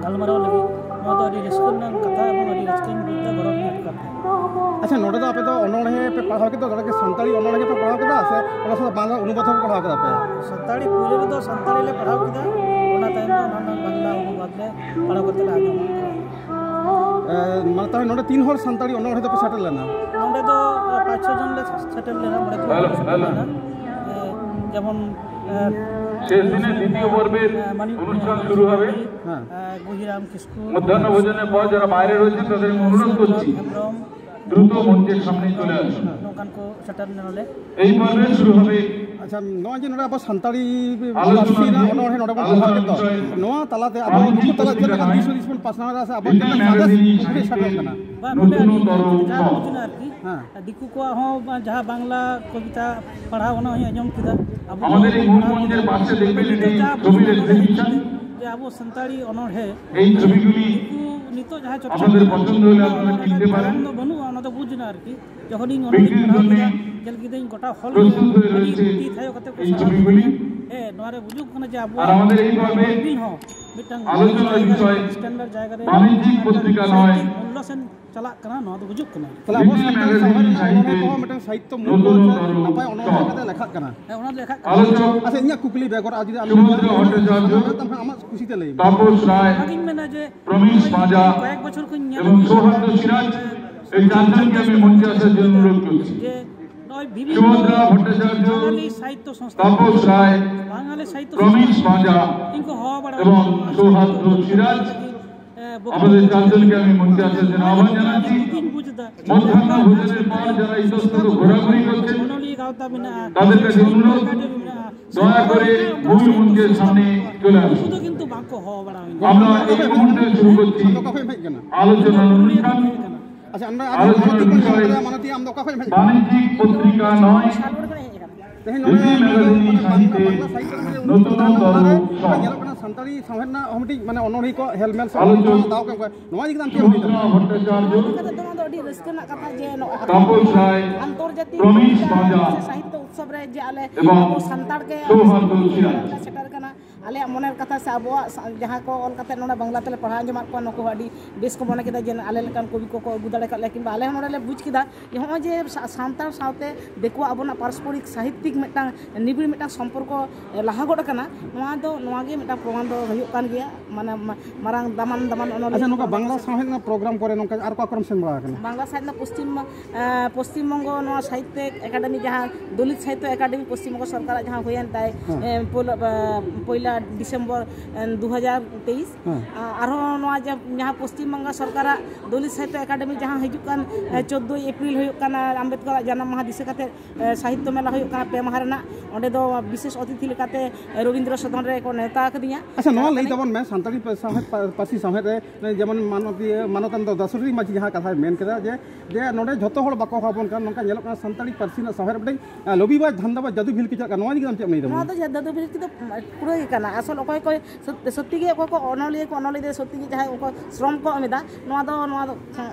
ᱜᱟᱞᱢᱟᱨᱟᱣ ᱞᱟᱹᱜᱤᱫ᱾ ᱱᱚᱣᱟ ᱫᱚ ᱟᱹᱰᱤ ᱨᱟᱹᱥᱠᱟᱹ ᱨᱮᱱᱟᱜ ᱠᱟᱛᱷᱟ ᱮᱵᱚᱝ ᱟᱹᱰᱤ ᱨᱟᱹᱥᱠᱟᱹᱧ ᱵᱩᱡᱽ ᱮᱫᱟ, ᱜᱚᱨᱚᱵᱽ ᱤᱧ ᱟᱴᱠᱟᱨ ᱮᱫᱟ᱾ ᱟᱪᱪᱷᱟ, ᱱᱚᱰᱮ ᱫᱚ ᱟᱯᱮ ᱫᱚ ᱚᱱᱚᱬᱦᱮ ᱯᱮ ᱯᱟᱲᱦᱟᱣ ᱠᱮᱫᱟ, ᱚᱱᱟ ᱠᱤ ᱥᱟᱱᱛᱟᱲᱤ ᱚᱱᱚᱬᱦᱮ ᱯᱮ ᱯᱟᱲᱦᱟᱣ ᱠᱮᱫᱟ ᱥᱮ ᱚᱱᱟ ᱥᱟᱶᱛᱮ ᱵᱟᱝᱞᱟ ᱚᱱᱩᱵᱟᱫ ᱦᱚᱸ ᱯᱮ ᱯᱟᱲᱦᱟᱣ ᱠᱮᱫᱟ ᱯᱮ? ᱥᱟᱱᱛᱟᱲᱤ ᱯᱩᱭᱞᱩ ᱨᱮᱫᱚ ᱥᱟᱱᱛᱟᱲᱤ ᱞᱮ ᱯᱟᱲᱦᱟᱣ ᱠᱮᱫᱟ, ᱚᱱᱟ ᱛᱟᱭᱚᱢ ᱫᱚ ᱚᱱᱟ ᱨᱮᱱᱟᱜ ᱵᱟᱝᱞᱟ ᱚᱱᱩᱵᱟᱫ ᱞᱮ ᱯᱟᱲᱦᱟᱣ ᱠᱟᱛᱮ ᱞᱮ ᱟᱸᱡᱚᱢᱟ᱾ ᱮ, ᱢᱟᱱᱮ ᱛᱟᱦᱚᱞᱮ ᱱᱚᱰᱮ ᱛᱤᱱ ᱦᱚᱲ ᱥᱟᱱᱛᱟᱲᱤ ᱚᱱᱚᱬᱦᱮ ᱫᱚᱯᱮ ᱥᱮᱴᱮᱨ ᱞᱮᱱᱟ? ᱱᱚᱰᱮ ᱫᱚ, ᱮ, ᱯᱟᱸᱪ ᱪᱷᱚ ᱡᱚᱱ ᱞᱮ ᱥᱮᱴᱮᱨ ᱞᱮᱱᱟ, ᱢᱚᱬᱮ ᱛᱩᱨᱩᱭ ᱦᱮᱞᱳ, ᱦᱚᱲ ᱥᱮᱴᱮᱨ ᱦᱮᱞᱳ᱾ ᱞᱮᱱᱟ᱾ ᱮ, ᱡᱮᱢᱚᱱ, ᱮ, শেষ দিনের দ্বিতীয় পর্বের এ, মানিক অনুষ্ঠান শুরু হবে। হ্যাঁ। এ, গুহিরাম কিস্কু, মধ্যাহ্ন ভোজনের পর যারা বাইরে রয়েছেন তাদের আমি অনুরোধ করছি, ᱦᱮᱢᱵᱨᱚᱢ, দ্রুত মঞ্চের সামনে চলে আসুন। ᱱᱚᱝᱠᱟᱱ ᱠᱚ ᱥᱮᱴᱮᱨ ᱞᱮᱱᱟ ᱞᱮ᱾ এই পর্বে শুরু হবে ᱟᱪᱪᱷᱟ, ᱱᱚᱜᱼᱚᱭ ᱡᱮ ᱱᱚᱰᱮ ᱟᱵᱚ ᱥᱟᱱᱛᱟᱲᱤ ᱟᱞᱳᱪᱚᱱᱟ ᱯᱟᱹᱨᱥᱤ ᱨᱮᱱᱟᱜ ᱚᱱᱚᱬᱦᱮ ᱱᱚᱰᱮ ᱵᱚᱱ ᱯᱟᱲᱦᱟᱣ ᱠᱮᱫ ᱫᱚ, ᱱᱚᱣᱟ ᱛᱟᱞᱟᱛᱮ ᱟᱵᱚ ᱱᱩᱠᱩ ᱛᱟᱞᱟ ᱪᱮᱫ ᱞᱮᱠᱟ ᱫᱤᱥ ᱦᱩᱫᱤᱥ ᱵᱚᱱ ᱯᱟᱥᱱᱟᱣ ᱮᱫᱟ ᱥᱮ ᱟᱵᱚ ᱪᱮᱫ ᱞᱮᱠᱟ ᱥᱟᱸᱫᱮᱥ ᱩᱱᱠᱩ ᱴᱷᱮᱱ ᱥᱮᱴᱮᱨᱚᱜ ᱠᱟᱱᱟ? ᱵᱟᱝ, ᱱᱚᱰᱮ ᱟᱹᱞᱤᱧ ᱡᱟᱦᱟᱸ ᱵᱩᱡᱽ ᱮᱱᱟ ᱟᱨᱠᱤ, ᱦᱮᱸ᱾ ᱫᱤᱠᱩ ᱠᱚᱣᱟᱜ ᱦᱚᱸ ᱡᱟᱦᱟᱸ ᱵᱟᱝᱞᱟ ᱠᱚᱵᱤᱛᱟ ᱯᱟᱲᱦᱟᱣ, ᱚᱱᱟ ᱦᱚᱸᱧ ᱟᱸᱡᱚᱢ ᱠᱮᱫᱟ᱾ ᱟᱵᱚ ᱟᱵᱚ ᱫᱚ ᱱᱤᱛᱚᱜ ᱡᱟᱦᱟᱸ ᱵᱩᱡᱽ ᱮᱱᱟ ᱱᱚᱰᱮ ᱦᱮᱡ ᱠᱟᱛᱮ ᱡᱮ ᱟᱵᱚ ᱥᱟᱱᱛᱟᱲᱤ ᱚᱱᱚᱬᱦᱮ ᱱᱤᱛᱚᱜ ᱡᱟᱦᱟᱸ ᱪᱚᱨᱪᱟ ᱠᱟᱱᱟ, ᱚᱱᱟ ᱨᱮ ᱛᱟᱭᱚᱢ ᱫᱚ ᱵᱟᱹᱱᱩᱜᱼᱟ, ᱚᱱᱟ ᱫᱚ ᱵᱩᱡᱽ ᱮᱱᱟ ᱟᱨᱠᱤ᱾ ᱡᱚᱠᱷᱚᱱᱤᱧ ᱚᱱᱚᱬᱦᱮ ᱯᱟᱲᱦᱟᱣ ᱠᱮᱫᱟ, ᱧᱮᱞ ᱠᱮᱫᱟᱹᱧ ᱜᱚᱴᱟ ᱦᱚᱲ ᱜᱮ ᱟᱹᱰᱤ ᱛᱤ ᱛᱷᱟᱭᱚ ᱠᱟᱛᱮ ᱠᱚ ᱥᱟᱨᱦᱟᱣ ᱠᱮᱫᱟ᱾ ᱦᱮᱸ, ᱱᱚᱣᱟ ᱨᱮ ᱵᱩᱡᱩᱜ ᱠᱟᱱᱟ ᱡᱮ ᱟᱵᱚᱣᱟᱜ ᱵᱤᱞ ᱦᱚᱸ ᱢᱤᱫᱴᱟᱝ ᱡᱟᱭᱜᱟ ᱨᱮ, standard ᱡᱟᱭᱜᱟ ᱨᱮ ᱢᱤᱫᱴᱟᱝ ᱥᱟᱦᱤᱛᱛᱤᱠ ᱢᱩᱞᱞᱚ ᱥᱮᱱ ᱪᱟᱞᱟᱜ ᱠᱟᱱᱟ, ᱱᱚᱣᱟ ᱫᱚ ᱵᱩᱡᱩᱜ ᱠᱟᱱᱟ᱾ ᱛᱟᱦᱞᱮ ᱟᱵᱚ ᱥᱟᱱᱛᱟᱲ ᱥᱟᱶᱦᱮᱫ ᱨᱮᱱᱟᱜ ᱚᱱᱚᱬᱦᱮ ᱠᱚᱦᱚᱸ ᱢᱤᱫᱴᱟᱝ ᱥᱟᱦᱤᱛᱛᱚ ᱢᱩᱞᱞᱚ ᱥᱮ ᱱᱟᱯᱟᱭ ᱚᱱᱚᱬᱦᱮ ᱞᱮᱠᱟᱛᱮ ᱞᱮᱠᱷᱟᱜ ᱠᱟᱱᱟ᱾ ᱦᱮᱸ, ᱚᱱᱟ ᱫᱚ ᱞᱮᱠᱷᱟᱜ ᱠᱟᱱᱟ᱾ ᱟᱪᱪᱷᱟ, ᱤᱧᱟᱹᱜ ᱠᱩᱠᱞᱤ ᱵᱮᱜᱚᱨ ᱟᱨ ᱡᱩᱫᱤ ᱟᱢ ᱥᱩᱵᱷᱚᱫᱨᱟ ᱵᱷᱚᱴᱴᱟᱪᱟᱨᱡᱚ, ᱟᱢᱟᱜ ᱠᱩᱥᱤᱛᱮ ᱞᱟᱹᱭ ᱢᱮ᱾ ᱛᱟᱯᱚᱥ ᱨᱟᱭ, ᱚᱱᱟᱜᱤᱧ ᱢᱮᱱᱟ ᱡᱮ ᱯᱨᱚᱢᱤᱥ ᱯᱟᱸᱡᱟ ᱠᱚᱭᱮᱠ ᱵᱚᱪᱷᱚᱨ ᱠᱷᱚᱱ ᱧᱮᱞ ᱮᱵᱚᱝ ᱟᱹᱜᱩ ᱥᱳᱦᱟᱱᱫᱚ ᱥᱤᱨᱟᱡᱽ, এই চারজনকে আমি মঞ্চে আসার জন্য অনুরোধ করছি। যে নয় বিভিন্ন সুভদ্রা ভট্টাচার্য, বাঙালি সাহিত্য সংস্থা, তাপস রায়, বাঙালি সাহিত্য প্রমিশ সংস্থা, পাঁজা ᱤᱧ ᱠᱚ ᱦᱚᱦᱚ ᱵᱟᱲᱟ এবং ᱟᱠᱟᱫᱟ᱾ সৌহার্দ্য সিরাজ, ᱮ, ᱵᱚᱠᱛᱚᱵᱵᱚ আমাদের চারজনকে আমি মঞ্চে আসার জন্য আহ্বান জানাচ্ছি। ᱵᱟᱹᱧ ᱵᱩᱡᱽ ᱮᱫᱟ᱾ ᱢᱚᱫᱽᱫᱷᱟᱦᱱ ᱵᱷᱳᱡনের পর যারা ইতস্তত ঘোরাঘুরি করছেন, ᱚᱱᱚᱞᱤᱭᱟᱹ ᱜᱟᱶᱛᱟ ᱢᱮᱱᱟᱜᱼᱟ, ᱛᱟᱫᱮᱨ ᱠᱟᱪᱷᱮ ᱚᱱᱩᱨᱳᱫᱷ, ᱮᱠᱟᱰᱮᱢᱤ ᱢᱮᱱᱟᱜᱼᱟ, ᱫᱚᱭᱟ ᱠᱚᱨᱮ ᱢᱩᱞ ᱢᱚᱧᱪᱮ ᱥᱟᱢᱱᱮ ᱪᱚᱞᱮ আসুন। ᱩᱱᱠᱩ ᱫᱚ ᱠᱤᱱᱛᱩ ᱵᱟᱝᱠᱚ ᱦᱚᱦᱚ ᱵᱟᱲᱟ ᱟᱹᱧ ᱠᱟᱱᱟ᱾ আমরা এই মুহূর্তে শুরু করছি আলোচনার অনুষ্ঠান। ᱟᱪᱪᱷᱟ, ᱟᱢ ᱫᱚ ᱟᱨ ᱟᱞᱮ ᱢᱟᱱᱚᱛᱤ ᱠᱷᱚᱱ ᱥᱚᱢᱚᱭ ᱢᱟᱱᱚᱛᱤ, ᱟᱢ ᱫᱚ ᱚᱠᱟ ᱠᱷᱚᱱ ᱮᱢ ᱦᱮᱡ ᱟᱠᱟᱱᱟ? ᱵᱟᱱᱤᱡᱽᱡᱤᱠ ᱯᱚᱛᱨᱤᱠᱟ ᱱᱚᱭ, ᱛᱮᱦᱮᱧ ᱱᱚᱰᱮ ᱫᱤᱞᱞᱤ ᱢᱮᱜᱟᱡᱤᱱ ᱵᱟᱝᱞᱟ, ᱥᱟᱦᱤᱛᱛᱮ ᱵᱟᱝᱞᱟ ᱥᱟᱦᱤᱛᱛᱚ ᱨᱮ ᱱᱚᱛᱩᱱ ᱱᱚᱛᱩᱱ ᱛᱚᱨᱚ ᱱᱚᱰᱮ ᱥᱚ᱾ ᱧᱮᱞᱚᱜ ᱠᱟᱱᱟ ᱥᱟᱱᱛᱟᱲᱤ ᱥᱟᱶᱦᱮᱫ ᱨᱮᱱᱟᱜ ᱦᱚᱸ ᱢᱤᱫᱴᱤᱡ ᱢᱟᱱᱮ ᱚᱱᱚᱬᱦᱤ ᱠᱚ ᱦᱮᱞᱢᱮᱞ ᱥᱟᱶ ᱟᱞᱳᱪᱚᱱᱟ ᱫᱟᱣ ᱠᱚ ᱮᱢ ᱠᱚᱣᱟ᱾ ᱱᱚᱣᱟ ᱤᱫᱤ ᱠᱟᱛᱮ ᱟᱢ ᱪᱮᱫ ᱮᱢ ᱞᱟᱹᱭ ᱫᱟ? ᱥᱩᱵᱷᱚᱫᱨᱟ ᱵᱷᱚᱴᱴᱟᱪᱟᱨᱡᱚ, ᱱᱚᱣᱟ ᱤᱫᱤ ᱠᱟᱛᱮ ᱫᱚ ᱱᱚᱣᱟ ᱫᱚ ᱟᱹᱰᱤ ᱨᱟᱹᱥᱠᱟᱹ ᱨᱮᱱᱟᱜ ᱠᱟᱛᱷᱟ ᱡᱮ ᱱᱚᱜᱼᱚᱭ ᱛᱟᱯᱚᱥ ᱨᱟᱭ, ᱟᱱᱛᱚᱨᱡᱟᱛᱤᱭᱚ ᱯᱨᱚᱢᱤᱥ ᱯᱚᱛᱨᱤᱠᱟ ᱯᱟᱸᱡᱟ ᱥᱮ ᱥᱟᱦᱤᱛᱛᱚ ᱩᱛᱥᱚᱵ ᱨᱮ ᱡᱮ ᱟᱞᱮ ᱮᱵᱚᱝ ᱟᱵᱚ ᱥᱟᱱᱛᱟᱲ ᱜᱮ ᱥᱳᱦᱟᱱᱫᱚ ᱥᱤᱨᱟᱡᱽ᱾ ᱥᱮᱴᱮᱨ ᱠᱟᱱᱟ᱾ ᱟᱞᱮᱭᱟᱜ ᱢᱚᱱᱮᱨ ᱠᱟᱛᱷᱟ ᱥᱮ ᱟᱵᱚᱣᱟᱜ ᱥᱟ- ᱡᱟᱦᱟᱸ ᱠᱚ ᱚᱞ ᱠᱟᱛᱮ ᱱᱚᱰᱮ ᱵᱟᱝᱞᱟ ᱛᱮᱞᱮ ᱯᱟᱲᱦᱟᱣ ᱟᱸᱡᱚᱢᱟᱫ ᱠᱚᱣᱟ, ᱱᱩᱠᱩ ᱦᱚᱸ ᱟᱹᱰᱤ ᱵᱮᱥ ᱠᱚ ᱢᱚᱱᱮ ᱠᱮᱫᱟ ᱡᱮ ᱟᱞᱮ ᱞᱮᱠᱟᱱ ᱠᱚᱵᱤ ᱠᱚᱠᱚ ᱟᱹᱜᱩ ᱫᱟᱲᱮ ᱠᱟᱜ ᱞᱮᱭᱟ, ᱠᱤᱝᱵᱟ ᱟᱞᱮ ᱦᱚᱸ ᱱᱚᱰᱮ ᱞᱮ ᱵᱩᱡᱽ ᱠᱮᱫᱟ ᱡᱮ ᱱᱚᱜᱼᱚᱭ ᱡᱮ ᱥᱟ- ᱥᱟᱱᱛᱟᱲ ᱥᱟᱶᱛᱮ ᱫᱤᱠᱩᱣᱟᱜ ᱟᱵᱚᱱᱟᱜ ᱯᱟᱨᱚᱥᱯᱚᱨᱤᱠ ᱥᱟᱦᱤᱛᱭᱤᱠ ᱢᱤᱫᱴᱟᱝ ᱱᱤᱵᱤᱲ ᱢᱤᱫᱴᱟᱝ ᱥᱚᱢᱯᱚᱨᱠᱚ ᱞᱟᱦᱟ ᱜᱚᱫ ᱟᱠᱟᱱᱟ, ᱱᱚᱣᱟ ᱫᱚ, ᱱᱚᱣᱟ ᱜᱮ ᱢᱤᱫᱴᱟᱝ ᱯᱨᱚᱢᱟᱱ ᱫᱚ ᱦᱩᱭᱩᱜ ᱠᱟᱱ ᱜᱮᱭᱟ᱾ ᱢᱟᱱᱮ ᱢᱟ- ᱢᱟᱨᱟᱝ ᱫᱟᱢᱟᱱ ᱫᱟᱢᱟᱱ ᱚᱱᱚᱞᱤᱭᱟᱹ ᱟᱪᱪᱷᱟ, ᱱᱚᱝᱠᱟ ᱠᱚ ᱵᱟᱝᱞᱟ ᱥᱟᱶᱦᱮᱫ ᱨᱮᱱᱟᱜ ᱯᱨᱳᱜᱨᱟᱢ ᱠᱚᱨᱮ ᱱᱚᱝᱠᱟ ᱟᱨ ᱚᱠᱟ ᱠᱚᱨᱮᱢ ᱥᱮᱱ ᱵᱟᱲᱟ ᱟᱠᱟᱱᱟ? ᱵᱟᱝᱞᱟ ᱥᱟᱶᱦᱮᱫ ᱨᱮᱱᱟᱜ ᱯᱚᱥᱪᱤᱢ, ᱟᱸ, ᱯᱚᱥᱪᱤᱢ ᱵᱚᱝᱜᱚ ᱱᱚᱣᱟ ᱥᱟᱦᱤᱛᱭᱚ ᱮᱠᱟᱰᱮᱢᱤ, ᱡᱟᱦᱟᱸ ᱫᱚᱞᱤᱛ ᱥᱟᱦᱤᱛᱭᱚ ᱮᱠᱟᱰᱮᱢᱤ ᱯᱚᱥᱪᱤᱢ ᱵᱚᱝᱜᱚ ᱥᱚᱨᱠᱟᱨᱟᱜ ᱡᱟᱦᱟᱸ ᱦᱩᱭᱮᱱ ᱛᱟᱭ, ᱦᱮᱸ᱾ ᱮᱸ, ᱯᱳᱭᱞᱳ, ᱟᱸ, ᱯᱚᱭᱞᱟ ᱰᱤᱥᱮᱢᱵᱚᱨ, ᱮᱸ, ᱫᱩ ᱦᱟᱡᱟᱨ ᱛᱮᱭᱤᱥ᱾ ᱦᱮᱸ᱾ ᱟ-, ᱟᱨᱦᱚᱸ ᱱᱚᱣᱟ ᱡᱟ-, ᱡᱟᱦᱟᱸ ᱯᱚᱥᱪᱤᱢ ᱵᱟᱝᱞᱟ ᱥᱚᱨᱠᱟᱨᱟᱜ ᱫᱚᱞᱤᱛ ᱥᱟᱦᱤᱛᱭᱚ ᱮᱠᱟᱰᱮᱢᱤ ᱡᱟᱦᱟᱸ ᱦᱤᱡᱩᱜ ᱠᱟᱱ, ᱮᱸ, ᱪᱳᱫᱽᱫᱳᱭ ᱮᱯᱨᱤᱞ ᱦᱩᱭᱩᱜ ᱠᱟᱱᱟ, ᱟᱢᱵᱮᱫᱠᱚᱨᱟᱜ ᱡᱟᱱᱟᱢ ᱢᱟᱦᱟ ᱫᱤᱥᱟᱹ ᱠᱟᱛᱮ, ᱮᱸ, ᱥᱟᱦᱤᱛᱭᱚ ᱢᱮᱞᱟ ᱦᱩᱭᱩᱜ ᱠᱟᱱᱟ ᱯᱮ ᱢᱟᱦᱟ ᱨᱮᱱᱟᱜ᱾ ᱚᱸᱰᱮ ᱫᱚ ᱵᱤᱥᱮᱥ ᱚᱛᱤᱛᱷᱤ ᱞᱮᱠᱟᱛᱮ ᱨᱚᱵᱤᱱᱫᱨᱚ ᱥᱚᱫᱚᱱ ᱨᱮᱠᱚ ᱱᱮᱣᱛᱟ ᱟᱠᱟᱫᱤᱧᱟ᱾ ᱟᱪᱪᱷᱟ, ᱱᱚᱣᱟ ᱪᱟᱞᱟᱜ ᱞᱟᱹᱭ ᱠᱟᱹᱱᱟᱹᱧ᱾ ᱛᱟᱵᱚᱱ ᱢᱮ, ᱥᱟᱱᱛᱟᱲᱤ ᱯᱟ-, ᱥᱟᱶᱦᱮᱫ ᱯᱟ-, ᱯᱟᱹᱨᱥᱤ ᱥᱟᱶᱦᱮᱫ ᱨᱮ ᱡᱮᱢᱚᱱ ᱢᱟᱱᱚᱛᱤᱭᱟᱹ, ᱢᱟᱱᱚᱛᱟᱱ ᱫᱚ ᱫᱟᱥᱩᱨᱤ ᱢᱟᱹᱡᱷᱤ ᱡᱟᱦᱟᱸ ᱠᱟᱛᱷᱟᱭ ᱢᱮᱱ ᱠᱮᱫᱟ ᱡᱮ, ᱡᱮ ᱱᱚᱰᱮ ᱡᱷᱚᱛᱚ ᱦᱚᱲ ᱵᱟᱠᱚ ᱦᱚᱦᱚ ᱟᱵᱚᱱ ᱠᱟᱱᱟ, ᱱᱚᱝᱠᱟ ᱧᱮᱞᱚᱜ ᱠᱟᱱᱟ ᱥᱟᱱᱛᱟᱲᱤ ᱯᱟᱹᱨᱥᱤ ᱨᱮᱱᱟᱜ ᱥᱟᱶᱦᱮᱫ ᱨᱮ ᱢᱤᱫᱴᱮᱱ, ᱟᱸ, ᱞᱚᱵᱤ ᱵᱟᱡᱽ ᱫᱷᱟᱱᱫᱟ ᱵᱟᱡᱽ ᱡᱟᱹᱫᱩ ᱵᱷᱤᱞ ᱠᱤ ᱪᱟᱞᱟᱜ ᱠᱟᱱᱟ, ᱱᱚᱣᱟ ᱤᱫᱤ ᱠᱟᱛᱮ ᱪᱮᱫ ᱮᱢ ᱞᱟᱹᱭ ᱛᱟᱵᱚᱱᱟ? ᱱᱚᱣᱟ ᱫᱚ ᱡᱟᱹᱫᱩ ᱵᱷᱤᱞ ᱠᱤ ᱫᱚ ᱯᱩᱨᱟᱹ ᱜᱮ ᱠᱟᱱᱟ᱾ ᱟᱥᱚᱞ ᱚᱠᱚᱭ ᱠᱚ ᱥᱚᱛ-, ᱥᱚᱛᱭᱤ ᱜᱮ ᱚᱠᱚᱭ ᱠᱚ ᱚᱱᱚᱞᱤᱭᱟᱹ ᱠᱚ ᱚᱱᱚᱞᱤᱭᱟᱹ ᱥᱚᱛᱭᱤ ᱜᱮ ᱡᱟᱦᱟᱸᱭ ᱚᱠᱚᱭ ᱥᱨᱚᱢ ᱠᱚ ᱮᱢ ᱮᱫᱟ, ᱱᱚᱣᱟ ᱫᱚ, ᱱᱚᱣᱟ ᱫᱚ,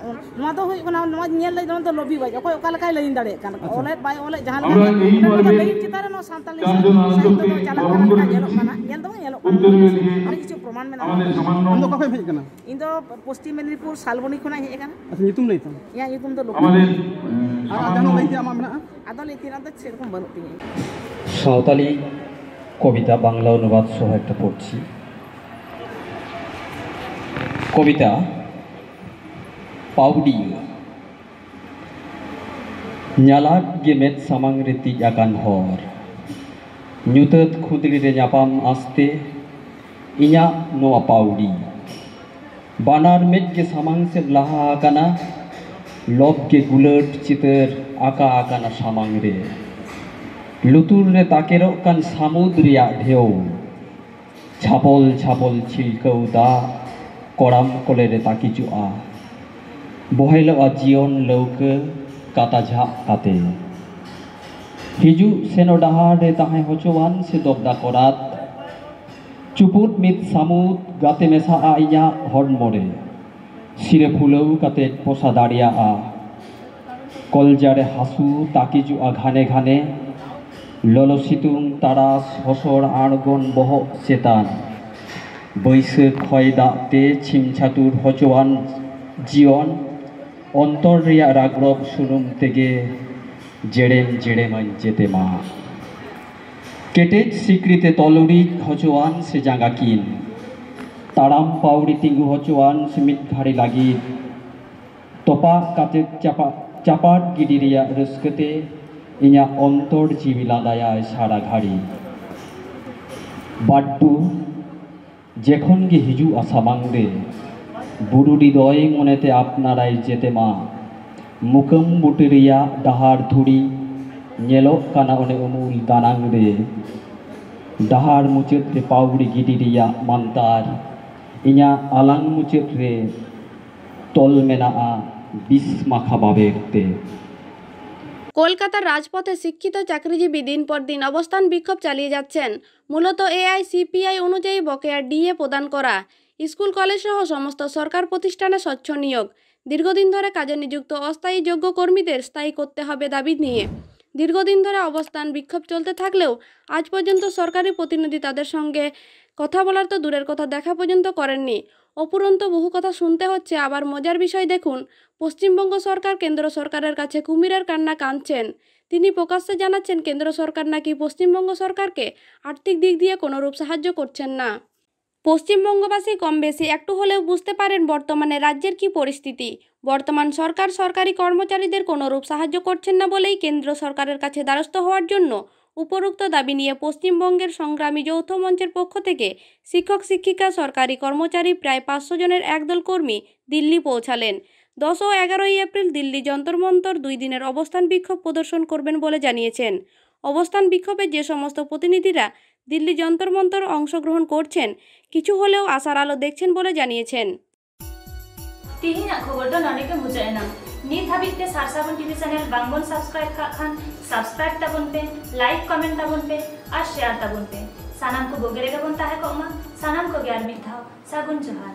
ᱱᱚᱣᱟ ᱫᱚ ᱦᱩᱭᱩᱜ ᱠᱟᱱᱟ, ᱱᱚᱣᱟ ᱧᱮᱞ ᱞᱟᱹᱜᱤᱫ ᱱᱚᱣᱟ ᱫᱚ ᱞᱚᱵᱤ ᱵᱟᱡᱽ, ᱚᱠᱚᱭ ᱚᱠᱟ ᱞᱮᱠᱟᱭ ᱞᱟᱹᱭᱤᱱ ᱫᱟᱲᱮᱭᱟᱜ ᱠᱟᱱᱟ, ᱟᱪᱪᱷᱟ᱾ ᱚᱞᱮᱫ ᱵᱟᱭ ᱚᱞᱮᱫ ᱡᱟᱦᱟᱸ ᱞᱮᱠᱟ, ᱟᱵᱚ ᱱᱚᱣᱟ ᱫᱚ ᱞᱟᱹᱭᱤᱱ ᱪᱮᱛᱟᱱ ᱨᱮ ᱱᱚᱣᱟ ᱥᱟᱱᱛᱟᱞᱤ ᱥᱟᱦᱤᱛᱭᱚ ᱫᱚ ᱪᱟᱞᱟᱜ ᱠᱟᱱ ᱞᱮᱠᱟ ᱧᱮᱞᱚᱜ ᱠᱟᱱᱟ, ᱧᱮᱞ ᱫᱚ ᱵᱟᱝ ᱧᱮᱞᱚᱜ ᱠᱟᱱᱟ, ᱟᱹᱰᱤ ᱠᱤᱪᱷᱩ ᱯᱨᱚᱢᱟᱱ ᱢᱮᱱᱟᱜᱼᱟ᱾ ᱟᱢ ᱫᱚ ᱚᱠᱟ ᱠᱷᱚᱱ ᱦᱮᱡ ᱟᱠᱟᱱᱟ? ᱤᱧ ᱫᱚ ᱯᱚᱥᱪᱤᱢ ᱢᱮᱫᱤᱱᱤᱯᱩᱨ ᱥᱟᱞᱵᱚᱱᱤ ᱠᱷᱚᱱᱟᱜ ᱤᱧ ᱦᱮᱡ ᱟᱠᱟᱱᱟ᱾ ᱟᱪᱪᱷᱟ, ᱧᱩᱛᱩᱢ ᱞᱟᱹᱭ ᱛᱟᱢ᱾ ᱤᱧᱟᱹᱜ ᱧᱩᱛᱩᱢ ᱫᱚ ᱞᱚᱠᱷᱢᱤ᱾ ᱟᱨ ᱡᱟᱦᱟᱱᱟᱜ ᱞᱟᱹᱭ ᱛᱮᱭᱟᱜ ᱟᱢᱟᱜ ᱢᱮᱱᱟᱜᱼᱟ? ᱟᱫᱚ ᱞᱟᱹᱭ ᱛᱮᱱᱟᱜ ᱫᱚ ᱥᱮᱨᱚᱠᱚᱢ ᱵᱟᱹᱱᱩᱜ ᱛᱤᱧᱟᱹ᱾ ᱥᱟᱶᱛᱟᱞᱤ ᱠᱚᱵᱤᱛᱟ ᱵᱟᱝᱞᱟ ᱚᱱᱩᱵᱟᱫ ᱥᱚᱦᱮᱛ ᱯᱚᱲᱪᱤ᱾ ᱠᱚᱵᱤᱛᱟ ᱯᱟᱹᱣᱲᱤ᱾ ᱧᱟᱞᱟᱫ ᱜᱮ ᱢᱮᱫ ᱥᱟᱢᱟᱝ ᱨᱮ ᱛᱤᱡ ᱟᱠᱟᱱ ᱦᱚᱨ, ᱧᱩᱛᱟᱹᱛ ᱠᱷᱩᱸᱫᱽᱲᱤ ᱨᱮ ᱧᱟᱯᱟᱢ ᱟᱥᱛᱮ ᱤᱧᱟᱜ ᱱᱚᱣᱟ ᱯᱟᱹᱣᱲᱤ᱾ ᱵᱟᱱᱟᱨ ᱢᱮᱫ ᱜᱮ ᱥᱟᱢᱟᱝ ᱥᱮᱫ ᱞᱟᱦᱟ ᱟᱠᱟᱱᱟ, ᱞᱚᱵ ᱜᱮ ᱜᱩᱞᱟᱹᱴ ᱪᱤᱛᱟᱹᱨ ᱟᱸᱠᱟ ᱟᱠᱟᱱᱟ ᱥᱟᱢᱟᱝ ᱨᱮ᱾ ᱞᱩᱛᱩᱨ ᱨᱮ ᱛᱟᱠᱮᱨᱚᱜ ᱠᱟᱱ ᱥᱟᱹᱢᱩᱫ ᱨᱮᱭᱟᱜ ᱰᱷᱮᱣ᱾ ᱪᱷᱟᱯᱚᱞ ᱪᱷᱟᱯᱚᱞ ᱪᱷᱤᱞᱠᱟᱹᱣ ᱫᱟᱜ ᱠᱚᱲᱟᱢ ᱠᱚᱞᱮ ᱨᱮ ᱛᱟᱹᱠᱤᱡᱚᱜᱼᱟ᱾ ᱵᱚᱦᱮᱞᱚᱜᱼᱟ ᱡᱤᱭᱚᱱ ᱞᱟᱹᱣᱠᱟᱹ ᱠᱟᱛᱟ ᱡᱷᱟᱜ ᱠᱟᱛᱮ᱾ ᱦᱤᱡᱩᱜ ᱥᱮᱱᱚᱜ ᱰᱟᱦᱟᱨ ᱨᱮ ᱛᱟᱦᱮᱸ ᱦᱚᱪᱚᱣᱟᱱ ᱥᱮ ᱫᱚᱵᱫᱟ ᱠᱚᱨᱟᱛ᱾ ᱪᱩᱯᱩᱫ ᱢᱤᱫ ᱥᱟᱹᱢᱩᱫ ᱜᱟᱛᱮ ᱢᱮᱥᱟᱜᱼᱟ ᱤᱧᱟᱹᱜ ᱦᱚᱲᱢᱚ ᱨᱮ᱾ ᱥᱤᱨᱟᱹ ᱯᱷᱩᱞᱟᱹᱣ ᱠᱟᱛᱮ ᱯᱚᱥᱟ ᱫᱟᱲᱮᱭᱟᱜᱼᱟ᱾ ᱠᱚᱞᱡᱟ ᱨᱮ ᱦᱟᱹᱥᱩ ᱛᱟᱹᱠᱤᱡᱚᱜᱼᱟ ᱜᱷᱟᱱᱮ ᱜᱷᱟᱱᱮ᱾ ᱞᱚᱞᱚ ᱥᱤᱛᱩᱝ ᱛᱟᱨᱟᱥ ᱦᱚᱥᱚᱲ ᱟᱬᱜᱚᱱ ᱵᱚᱦᱚᱜ ᱪᱮᱛᱟᱱ, ᱵᱟᱹᱭᱥᱟᱹᱠᱷ ᱦᱚᱭ ᱫᱟᱜ ᱛᱮ ᱪᱷᱤᱢ ᱪᱷᱟᱹᱛᱩᱨ ᱦᱚᱪᱚᱣᱟᱱ ᱡᱤᱭᱚᱱ, ᱚᱱᱛᱚᱨ ᱨᱮᱭᱟᱜ ᱨᱟᱜᱽᱨᱚᱵ ᱥᱩᱱᱩᱢ ᱛᱮᱜᱮ ᱡᱮᱲᱮᱢ ᱡᱮᱲᱮᱢᱟᱹᱧ ᱡᱮᱛᱮ ᱢᱟ᱾ ᱠᱮᱴᱮᱡ ᱥᱤᱠᱲᱤ ᱛᱮ ᱛᱚᱞ ᱩᱨᱤᱡ ᱦᱚᱪᱚᱣᱟᱱ ᱥᱮ ᱡᱟᱸᱜᱟ ᱠᱤᱱ, ᱛᱟᱲᱟᱢ ᱯᱟᱹᱣᱲᱤ ᱛᱤᱸᱜᱩ ᱦᱚᱪᱚᱣᱟᱱ ᱥᱮ ᱢᱤᱫ ᱜᱷᱟᱹᱲᱤ ᱞᱟᱹᱜᱤᱫ ᱛᱚᱯᱟᱜ ᱠᱟᱛᱮ ᱪᱟᱯᱟ-, ᱪᱟᱯᱟᱫ ᱜᱤᱰᱤ ᱨᱮᱭᱟᱜ ᱨᱟᱹᱥᱠᱟᱹ ᱛᱮ ᱤᱧᱟᱹᱜ ᱚᱱᱛᱚᱨ ᱡᱤᱣᱤ ᱞᱟᱸᱫᱟᱭᱟᱭ ᱥᱟᱨᱟ ᱜᱷᱟᱹᱲᱤ᱾ ᱵᱟᱰᱰᱩ ᱡᱮᱠᱷᱚᱱ ᱜᱮ ᱦᱤᱡᱩᱜᱼᱟ ᱥᱟᱢᱟᱝ ᱨᱮ, ᱵᱩᱨᱩᱰᱤ ᱫᱚᱭ ᱢᱚᱱᱮᱛᱮ ᱟᱯᱱᱟᱨᱟᱭ ᱡᱮᱛᱮ ᱢᱟ᱾ ᱢᱩᱠᱟᱹᱢ ᱵᱩᱴᱟᱹ ᱨᱮᱭᱟᱜ ᱰᱟᱦᱟᱨ ᱫᱷᱩᱲᱤ ᱧᱮᱞᱚᱜ ᱠᱟᱱᱟ ᱚᱱᱮ ᱩᱢᱩᱞ ᱫᱟᱱᱟᱝ ᱨᱮ᱾ ᱰᱟᱦᱟᱨ ᱢᱩᱪᱟᱹᱫ ᱨᱮ ᱯᱟᱹᱣᱲᱤ ᱜᱤᱰᱤ ᱨᱮᱭᱟᱜ ᱢᱟᱱᱛᱟᱨ, ᱤᱧᱟᱹᱜ ᱟᱞᱟᱝ ᱢᱩᱪᱟᱹᱫ ᱨᱮ ᱛᱚᱞ ᱢᱮᱱᱟᱜᱼᱟ ᱵᱤᱥ ᱢᱟᱠᱷᱟ ᱵᱟᱵᱮᱨ ᱛᱮ᱾ কলকাতার রাজপথে শিক্ষিত চাকরিজীবী দিন পর দিন অবস্থান বিক্ষোভ চালিয়ে যাচ্ছেন। মূলত এআইসিপিআই অনুযায়ী বকেয়া ডিএ প্রদান করা, স্কুল কলেজ সহ সমস্ত সরকার প্রতিষ্ঠানে স্বচ্ছ নিয়োগ, দীর্ঘদিন ধরে কাজে নিযুক্ত অস্থায়ী যোগ্য কর্মীদের স্থায়ী করতে হবে দাবি নিয়ে দীর্ঘদিন ধরে অবস্থান বিক্ষোভ চলতে থাকলেও আজ পর্যন্ত সরকারি প্রতিনিধি তাদের সঙ্গে কথা বলার তো দূরের কথা দেখা পর্যন্ত করেননি। অফুরন্ত বহু কথা শুনতে হচ্ছে। আবার মজার বিষয় দেখুন, পশ্চিমবঙ্গ সরকার কেন্দ্র সরকারের কাছে কুমিরের কান্না কাঁদছেন। তিনি প্রকাশ্যে জানাচ্ছেন কেন্দ্র সরকার নাকি পশ্চিমবঙ্গ সরকারকে আর্থিক দিক দিয়ে কোনোরূপ সাহায্য করছেন না। পশ্চিমবঙ্গবাসী কম বেশি একটু হলেও বুঝতে পারেন বর্তমানে রাজ্যের কি পরিস্থিতি। বর্তমান সরকার সরকারি কর্মচারীদের কোনোরূপ সাহায্য করছেন না বলেই কেন্দ্র সরকারের কাছে দ্বারস্থ হওয়ার জন্য উপরোক্ত দাবি নিয়ে পশ্চিমবঙ্গের সংগ্রামী যৌথ মঞ্চের পক্ষ থেকে শিক্ষক শিক্ষিকা সরকারি কর্মচারী প্রায় পাঁচশো জনের একদল কর্মী দিল্লি পৌঁছালেন। দশ ও এগারোই এপ্রিল দিল্লি যন্তর মন্তর দুই দিনের অবস্থান বিক্ষোভ প্রদর্শন করবেন বলে জানিয়েছেন। অবস্থান বিক্ষোভে যে সমস্ত প্রতিনিধিরা দিল্লি যন্তর মন্তর অংশগ্রহণ করছেন, কিছু হলেও আশার আলো দেখছেন বলে জানিয়েছেন। ᱛᱮᱦᱮᱧᱟᱜ ᱠᱷᱚᱵᱚᱨ ᱫᱚ ᱱᱚᱰᱮ ᱜᱮ ᱢᱩᱪᱟᱹᱫ ᱮᱱᱟ᱾ ᱱᱤᱛ ᱦᱟᱹᱵᱤᱡ ᱛᱮ ᱥᱟᱨᱥᱟᱵᱚᱱ ᱴᱤᱵᱷᱤ ᱪᱮᱱᱮᱞ ᱵᱟᱝᱵᱚᱱ ᱥᱟᱵᱥᱠᱨᱟᱭᱤᱵ ᱠᱟᱜ ᱠᱷᱟᱱ ᱥᱟᱵᱥᱠᱨᱟᱭᱤᱵ ᱛᱟᱵᱚᱱ ᱯᱮ, ᱞᱟᱭᱤᱠ ᱠᱚᱢᱮᱱᱴ ᱛᱟᱵᱚᱱ ᱯᱮ ᱟᱨ ᱥᱮᱭᱟᱨ ᱛᱟᱵᱚᱱ ᱯᱮ᱾ ᱥᱟᱱᱟᱢ ᱠᱚ ᱵᱩᱜᱤ ᱨᱮᱜᱮ ᱵᱚᱱ ᱛᱟᱦᱮᱸ ᱠᱚᱜ ᱢᱟ᱾ ᱥᱟᱱᱟᱢ ᱠᱚᱜᱮ ᱟᱨ ᱢᱤᱫ ᱫᱷᱟᱣ ᱥᱟᱹᱜᱩᱱ ᱡᱚᱦᱟᱨ᱾